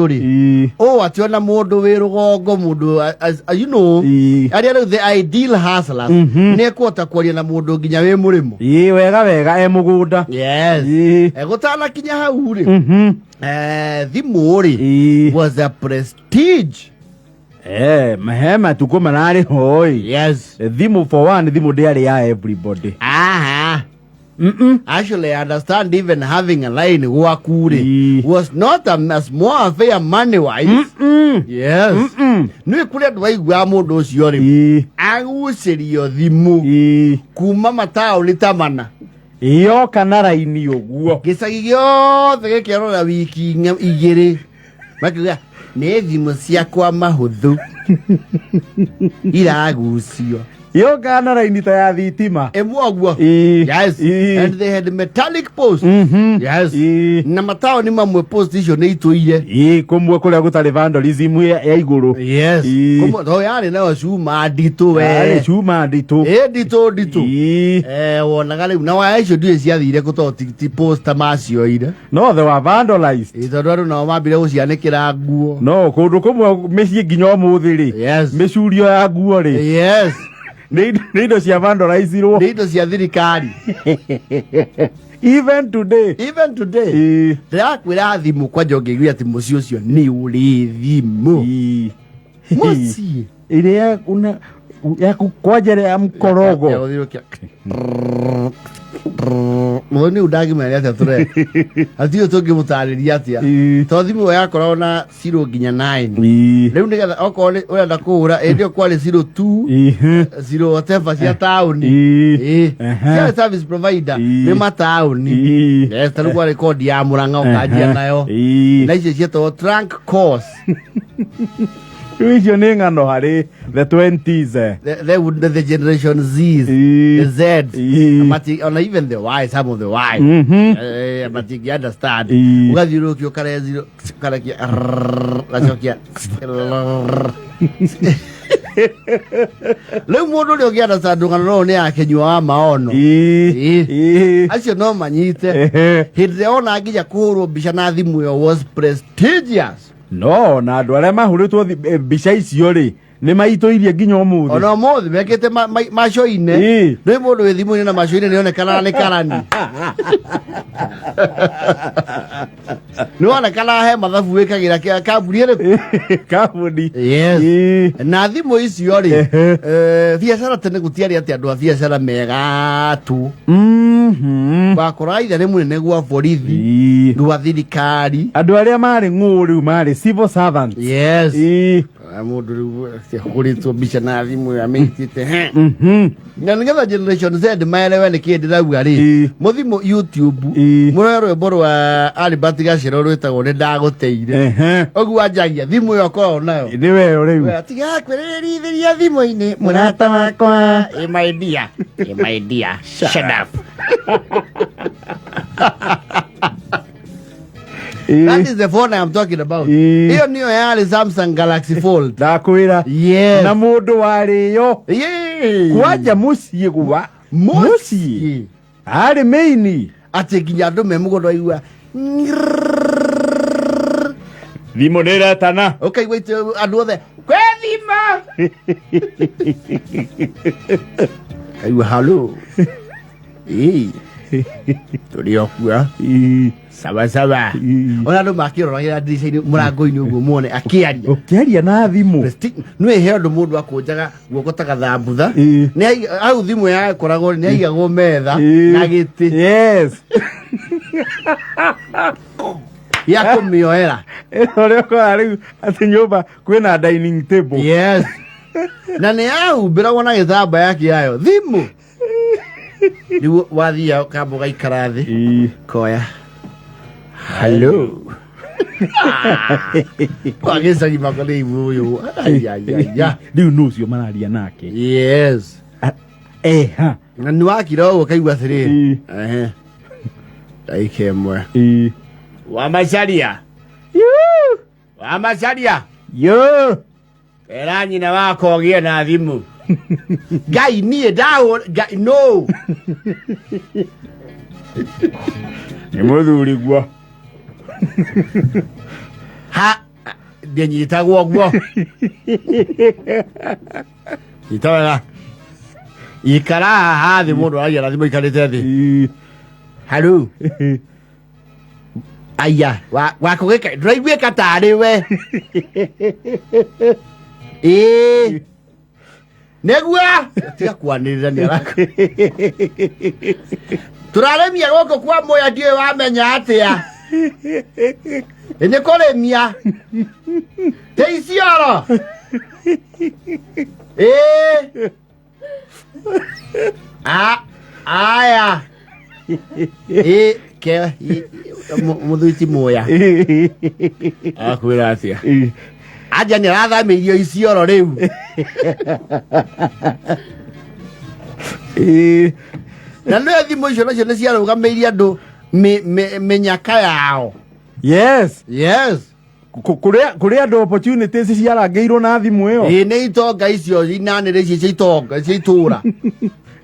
rĩ, ũũ atĩ ona mũndũ wĩ rũgongo, mũndũ arĩa rĩu the ideal hustlers, nĩ ekũhota kwaria na mũndũ nginya wĩ mũrĩmo. Ĩĩ, wega wega, e mũgũnda. Yes. Gũtanakinya hau rĩ, thimũ rĩ was a prestige. Eh, he matukũ mararĩ hoi. Thimũ, for one, thimũ ndĩarĩ ya everybody. Aha. Actually, I understand even having a line gwaku rĩ was not a small affair money wise. Yes. Nĩ kũrĩ andũ waiguaga mũndũ ũcio rĩ agucĩrio thimũ kuma mataũni ta mana. Yoka na raini ũguo. Gĩcagi gĩothe gĩkerora wiki 2 makiuga nĩ thimũ ciakwa mahũthũ iragucio. Yoka na raini ta ya thitima. Ĩmwe ũguo. Yes. And they had metallic posts. Yes. Na mataũni mamwe post icio nĩ itũire. Ĩĩ, kũmwe kũrĩa gũtarĩ vandalism ya igũrũ. Yes. Kũmwe to yarĩ nayo cuma nditũ we. Yarĩ cuma nditũ. Ĩ, nditũ nditũ. Wonaga rĩu na waya icio ndiũĩ ciathire kũ tondũ ti poster macioire. No they were vandalized. Ĩ, tondũ andũ nao mambire gũcianĩkĩra nguo. No kũndũ kũmwe mĩciĩ nginya ũmũthĩ rĩ, mĩcurio ya nguo rĩ, nĩ indo cia vandalizirwo. Nĩ indo cia thirikari. Even today. Even today. Ndĩrakwĩra thimũ kwanja ũngĩigua atĩ mũciĩ ũcio nĩ ũrĩ thimũ. Mũciĩ. Ĩrĩa ya kwanja ya mkorogo. Ya gũthiũrũrũkia. Mũthoni ũyũ ndangĩmenya atĩa tũreka. Hatirĩ tũngĩmũtarĩria atĩa. Tondũ thimũ ĩyo yakoragwo na zero nginya 9. Rĩu nĩgetha okorwo nĩ ũrenda kũhũra, ĩndĩ ĩyo kwarĩ zero two, zero whatever cia taũni. Ĩĩ. Ciarĩ service provider nĩ mataũni. Yes, ta rĩu kwarĩ kodi ya Mũrang'a ũkanjia nayo. Na icio cietagwo trunk calls. Rĩu icio nĩ ng'ano harĩ the 20s. The generation Z's, the Z's, ona even the Y, some of the Y, matingi understand. Ũgathiũrũrũkio ũkareziro, ũkarekia, gacokia. Rĩu mũndũ ũrĩa ũngĩ understand rũgano rũrũ nĩ akenyua wa maono. Acio no manyite. Hĩndĩ ĩrĩa wona nginya kũhũrwo mbica na thimũ ĩyo was prestigious. No na andũ arĩa mahũrĩtwo mbica icio rĩ, nĩ maitũirie nginya ũmũthĩ. Ona ũmũthĩ mekĩte macoine. Nĩ mũndũ wĩ thimũ-inĩ na macoine nĩ onekanaga nĩ karani, nĩ wonekanaga he mathabu wĩkagĩra kambuni ĩrĩkũ. Kambuni. Yes. Na thimũ icio rĩ, biacara tene gũtiarĩ atĩ andũ a biacara megatũ. Wakora ithe nĩ mũnene gwa borithi, gwa thirikari. Andũ arĩa marĩ ng'ũ rĩu marĩ civil servants. Yes. Mũndũ rĩu ahũrĩtwo mbica na thimũ ĩyo amĩitĩte he. Na nĩgetha generation Z maelewe nĩ kĩĩ ndĩrauga rĩ, mũthimũ YouTube mũroe rwĩmbo rwa Albert Gacĩro rwĩtagwo "Nĩ Ndagũteire". Ũguo wanjagia thimũ ĩyo ũkoragwo nayo. Nĩ weyo rĩu. We, tiga kwĩrĩrithĩria thimũ-inĩ mũrata wakwa. Ĩ my dear, ĩ my dear, shut up. That is the phone I am talking about. Ĩyo nĩyo yarĩ Samsung Galaxy Fold. Ndakwĩra. Yes. Na mũndũ warĩyo. Kwanja mũciĩ gwa mũciĩ. Arĩ mĩini. Atĩ nginya andũ me mũgũnda waigua thimũ nĩ ĩretana. Ũkaigua andũ othe kwĩ thimũ. Kaigua halo. Ĩĩ. Tũrĩ o kuo. Sawa sawa. Ona andũ makĩroragĩra ndirica-inĩ, mũrango-inĩ ũguo muone akĩaria. Ũkĩaria na thimũ. Nĩ he ũndũ mũndũ akũnjaga guoko ta gathambutha. Nĩ hau thimũ yakoragwo nĩ yaigagwo metha na gĩtĩ. Yes. Ya kũmĩoera. Ũrĩa ũkora rĩu atĩ nyũmba kwĩna dining table. Yes. Na nĩ yahumbĩragwo na gĩtambaya kĩayo thimũ. Rĩu wathia kamba ũgaikara thĩ koya hello wagĩcagi makwa nĩ ibu ũyũ. Ai, ai, ai, ya. Rĩu nũ ũcio mararia nake? Yes. Eha. Na nĩ wakira ũguo kaigua atĩrĩrĩ, ehe, ndagĩka 1. Wa macaria, wa macaria. Yo. Era nyina wakwa ũgĩe na thimũ. Ngai niĩ ndahũ Ngai no. Nĩ mũthuri guo. Ha. Ndĩnyitagwo guo. Nyita wega. Ikara haha thĩ, mũndũ aragia na thimũ ikarĩte thĩ. Halo. Aya, wakũgĩka ndũraiguĩka tarĩ we. Ĩĩ. Nĩguo tiga kwanĩrĩra nĩ araka. Tũrarĩmia gũkũ kwa Mũya, ndiũĩ wamenya atĩa. Ĩ nĩ kũrĩmia. Tĩ Isiolo. Ĩĩ. Aya. Ĩ ke mũthuri ti Mũya. Akwĩra atĩa? Anja nĩ arathamĩirio Isiolo rĩu. Na nĩyo thimũ icio nacio nĩ ciarũgamĩirie andũ mĩnyaka yao. Yes. Yes. Kũrĩ andũ opportunities ciarangĩirwo na thimũ ĩyo. Ĩ nĩ itonga icio inanĩrĩ icio cia itonga cia itũra.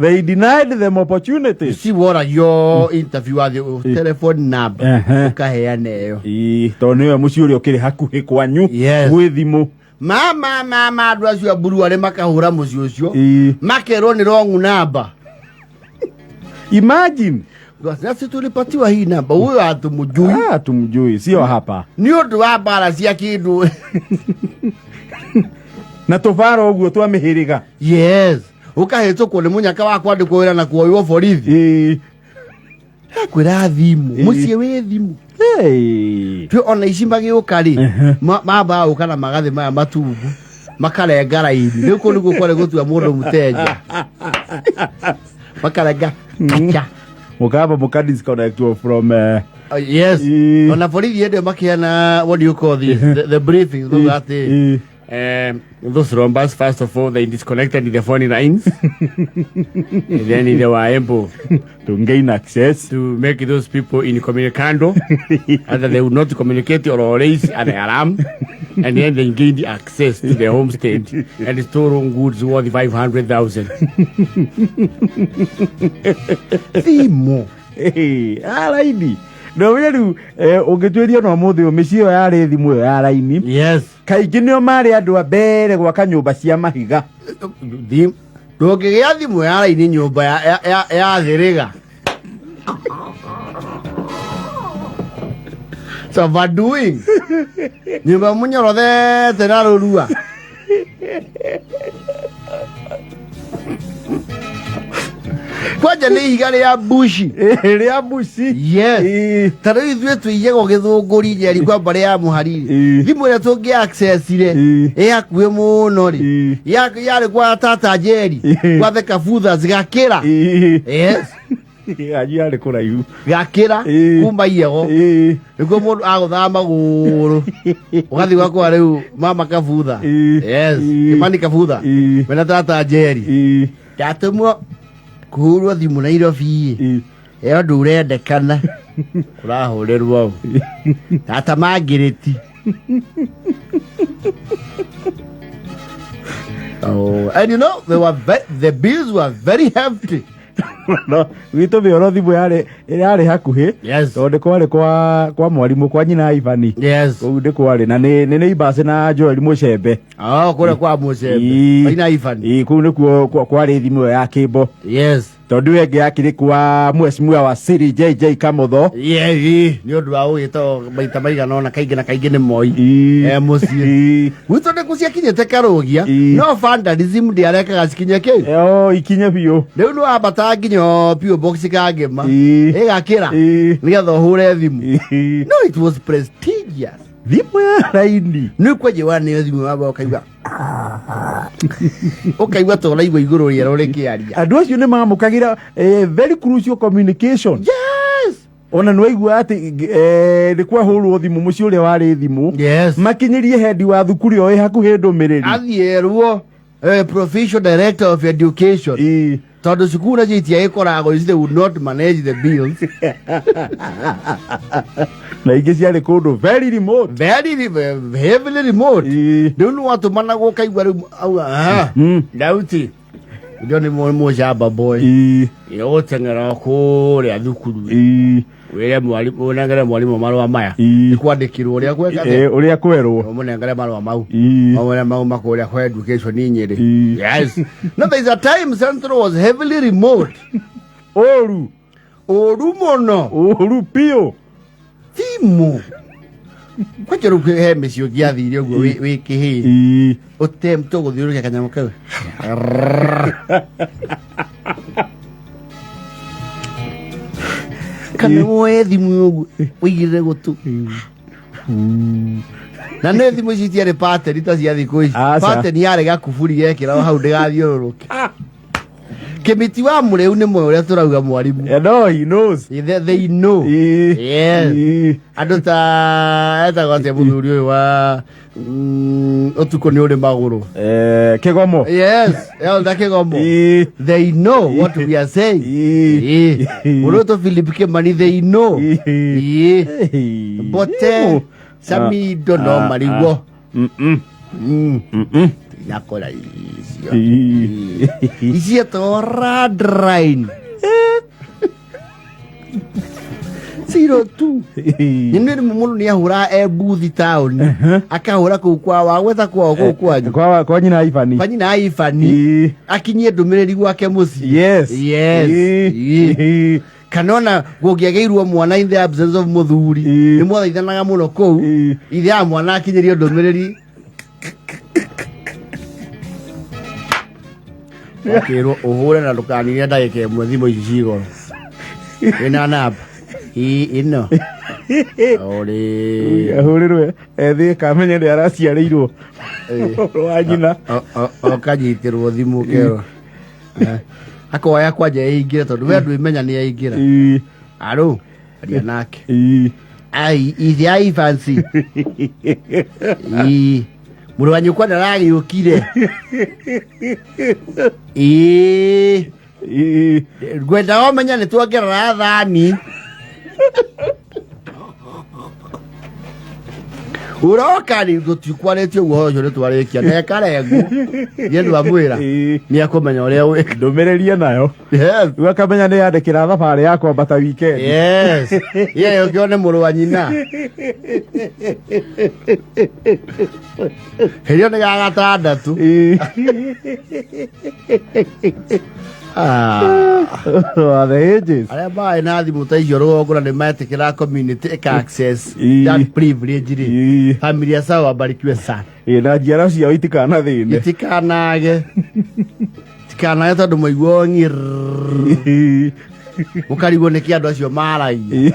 They denied them opportunities. Ci woragio interview wathiĩ telephone number ũkaheana ĩyo. Ĩĩ, tondũ nĩwe mũciĩ ũrĩa ũkĩrĩ hakuhĩ kwanyu Yes. gwĩ thimũ. Mama mama andũ acio a mburu arĩ makahũra mũciĩ ũcio makerwo nĩ wrong number. Imagine. Sasa tulipatiwa hii namba, huyo hatumjui. Ah, tumjui, sio hapa. Nĩ ũndũ wa mbara cia kĩndũ. Na tũbara ũguo twa mĩhĩrĩga. Yes, ũkahĩtũkwo nĩ mũnyaka wa kwandĩkwo wĩra na kuoywo borithi. Akwĩra thimũ. Mũciĩ wĩ thimũ. Hey. Twĩ ona ici magĩũka rĩ, mambaga gũka na magathĩ maya matungu makarenga raini. Rĩu kũu nĩguo kwarĩ gũtua mũndũ mũtenja, makarenga kacha. Mũkamba mũka disconnect from Yes. Ona borithi hĩndĩ ĩyo makĩheana, what do you call this, the briefings, mauga atĩ those robbers, first of all, they disconnected the phone lines and then they were able to gain access to make those people incommunicado, either they would not communicate or raise an alarm, and then they gained access to the homestead and stole goods worth 500,000. Thimũ. Hey, ah, raini no rĩu ũngĩtuĩria no mũthĩ ũyũ mĩciĩ ĩyo yarĩ thimũ ĩyo ya raini. Kaingĩ nĩo marĩ andũ a mbere gwaka nyũmba cia mahiga. Ndũngĩgĩa thimũ ya raini nyũmba ya thĩrĩga. So doing nyũmba mũnyorothete na rũrua. Kwanja nĩ ihiga rĩa mbuci. Rĩa mbuci. Yes. Ta rĩu ithuĩ tũiyagwo Gĩthũngũri Njeri kwa mbarĩ ya mũhari. Thimũ ĩrĩa tũngĩ accessire ĩ hakuhĩ mũno rĩ, yarĩ kwa tata Njeri, kwa the Kabuthas Gakĩra. Yes. Anyu yarĩ kũraihu. Gakĩra kuma Iyego. Nĩguo mũndũ agũthaga magũrũ ũgathiĩ gwakwa rĩu mama Kabutha. Yes. Kimani Kabutha mena tata Njeri. Ndatũmwo kũhũrwo thimũ Nairobi ĩyo ndũrendekana ũrahũrĩrwo ũ tata Mangĩrĩti. Oh, and you know they were the bills were very hefty. No gwitũ mĩoro thimũ yarĩ hakuhĩ. Yes. Tondũ kwarĩ kwa mwarimũ kwa nyina Ivani. Yes. Kũu nĩ kwarĩ na nĩ neighbors na Joel Mũcembe. Oh, kũrĩa kwa Mũcembe. Ĩĩ. Kwa nyina Ivani. Ĩĩ, kũu nĩkuo kwarĩ thimũ ĩyo ya kĩmbo. Yes. Tondũ ĩyo ĩngĩ yakĩrĩ kwa mheshimiwa wa Siri JJ Kamotho. Yeah, ĩĩ, nĩ ũndũ wa ũgĩtagwo maita maigana ũna kaingĩ na kaingĩ nĩ Moi. Ĩĩ. Mũciĩ. Ĩĩ. Gwitũ nĩ kũciakinyĩte Karũgia, Ĩĩ. no vandalism ndĩarekaga cikinye kĩ. Oh, ikinye biũ. Rĩu nĩ wambataga nginya PO box kangĩma. Ĩĩ. Ĩgakĩra. Ĩĩ. Nĩgetha ũhũre thimũ. Ĩĩ. No, it was prestigious. Thimũ ya raini. Nĩ kwenjewa nĩyo thimũ wamba ũkaigua ta ũraigua igũrũ rĩerũ rĩkĩaria. Andũ acio nĩ mamũkagĩra very crucial communication. Yes. Ona nĩ waigua atĩ nĩ kwahũrwo thimũ mũciĩ ũrĩa warĩ thimũ. Yes. Makinyĩrie hendi wa thukuru ĩyo ĩ hakuhĩ ndũmĩrĩri. Athiĩ erwo provincial director of education. Ĩĩ. Tondũ cukuru nacio itiagĩkoragwo, they would not manage the bills. Na ingĩ ciarĩ kũndũ very remote. Very heavily remote. Ĩĩ. Rĩu nĩ watũmanagwo ũkaigua rĩu auga aha Dauti ndio nĩ mũcamba boy. Ĩĩ. Ĩgũteng'era kũrĩa thukuru. Ĩĩ. Wĩre mwarimũ, ũnengere mwarimũ marũa maya. Ii. Kwandĩkirwo ũrĩa gwĩka atĩa? Eh, ũrĩa kwerwo. Ũmũnengere marũa mau. Ii. Mamwe mau makũrĩa kwa education Nyĩrĩ. Ii. Yes. No, there is a time Central was heavily remote. Ũru. Ũru mũno. Ũru biũ. Thimũ. Kwanja rĩu he mĩciĩ ũngĩathire ũguo wĩ kĩhĩĩ. Ii. Ũtemtwo gũthiũrũrũkia kanyamũ kau. Kana woe thimũ ũguo ũigĩrĩre gũtũ. Na nĩ thimũ ici itiarĩ pateni ta cia thikũ ici. Aca. Pateni yarĩ gakuburi gekĩragwo hau ndĩgathiũrũrũke. Kĩmiti wa mũrĩu nĩ moĩ ũrĩa tũrauga mwarimũ. Yeah, no, he knows. They know. Ii. Yes. Ii. Andũ ta etagwo atĩa mũthuri ũyũ wa ũtukũ nĩ ũrĩ magũrũ. Eh, Kĩgomo. Yes, Elder Kĩgomo. Ii. They know what we are saying. Ii. Ĩĩ. Mũndũ ũyũ Philip Kimani, they know. Ii. Ĩĩ. Ii. Mbote Samido no Ah, marigwo. Mm-mm. Mm-mm. Nakora icio. Ii. Icio to landline. 02. Ii. Nĩ rĩmwe mũndũ nĩ ahũraga e mbuthi taũni akahũra kũu kwa wagweta kwao kũu kwanyu Kwa nyina Ibani. kwa nyina Ibani Ii. akinyie ndũmĩrĩri gwake mũciĩ. Yes. Yes. Ii. Ii. Ii. Kana ona kũngĩagĩirwo mwana in the absence of mũthuri Ii. nĩ mwathaithanaga mũno kũu Ii. ithe ya mwana akinyĩrio ndũmĩrĩri ũkĩrwo ũhũre na ndũkanine ndagĩka ĩmwe thimũ ici cigoro ĩna namba Ii, ĩno ũrĩ Ahũrĩrwe ethĩ kamenye nĩ araciarĩirwo Ĩ. ũhoro wa nyina. Ũkanyitĩrwo thimũ ũkerwo akoya kwanja ĩingĩre tondũ we ndwĩmenya nĩ yaingĩra. Ii. Aro aria nake. Ii. Ai ithe ai fancy ii mũrũ wa nyũkwa ndaragĩũkire ii. Ii. Ngwendaga ũmenye nĩ tuongerera thani ũroka rĩ tũtikwarĩtie ũguo ũhoro ũcio nĩ twarĩkia na ĩkarengwo niĩ ndwamwĩra Ii. nĩ akũmenya ũrĩa wĩka. Ndũmĩrĩrie nayo. Yes. Rĩu akamenya nĩ yandĩkĩra thabarĩ ya kwambata weekend. Yes. Ye ũkĩone mũrũ wa nyina. Hĩndĩ ĩyo nĩ ga gatandatũ. Ii. Ah. Oh, the ages. Arĩa marĩ na thimũ ta icio rũgongo na nĩ metĩkĩra community ĩka access Ii. that privilege rĩ. Ii. Familia zao wabarikiwe sana. Ii, na njiaro ciao itikanathĩne. Itikanage. Itikanage tondũ maiguo ng'irrrr. Ii. Ũkarigwo nĩkĩ andũ acio maragia. Ii.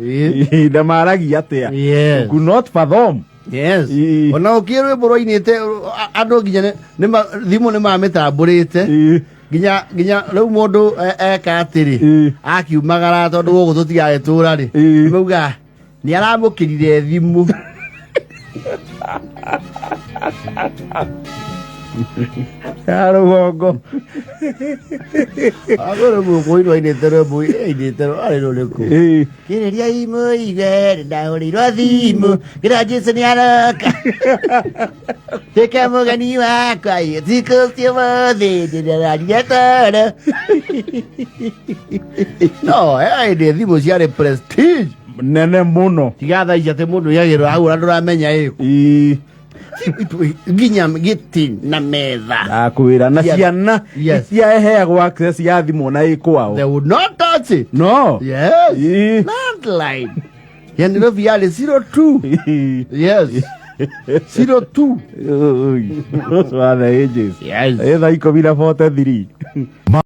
Ii. Ii, na maragia atĩa? Yes. Could not fathom. Yes. Ii. Ona ũkĩ rwĩmbo rwainĩte andũ nginya thimũ nĩ mamĩtambũrĩte Ii. nginya rĩu mũndũ eka atĩrĩ Ii. akiumagara tondũ gũkũ tũtigagĩtũra rĩ Ii. mauga nĩ aramũkĩrire thimũ. Ya rũgongo. Agũrĩ mũkũi rwainĩte rwĩmbo ainĩte arĩ rũrĩkũ? Ii. Kĩrĩria imũige ndahũrĩirwo thimũ kĩra Jesũ nĩ aroka tuĩka mũgeni wakwa thikũ ciothe ndĩrararire toro. No hĩndĩ thimũ ciarĩ prestige Nene mũno. Tiga thaa ici atĩ mũndũ yagĩrwo ahũra ndũramenya ĩkũ. Ii. Nginya gĩtĩ na metha. Ndakwĩra na Yes. ciana Yes. itiaheagwo access ya thimũ na ĩ kwao. They would not touch it. No. Yes. Ii. Landline ya Nairobi yarĩ 02. Ii. Yes, 02. Oi. Those were the ages. Yes. Ĩ thaa 10:43.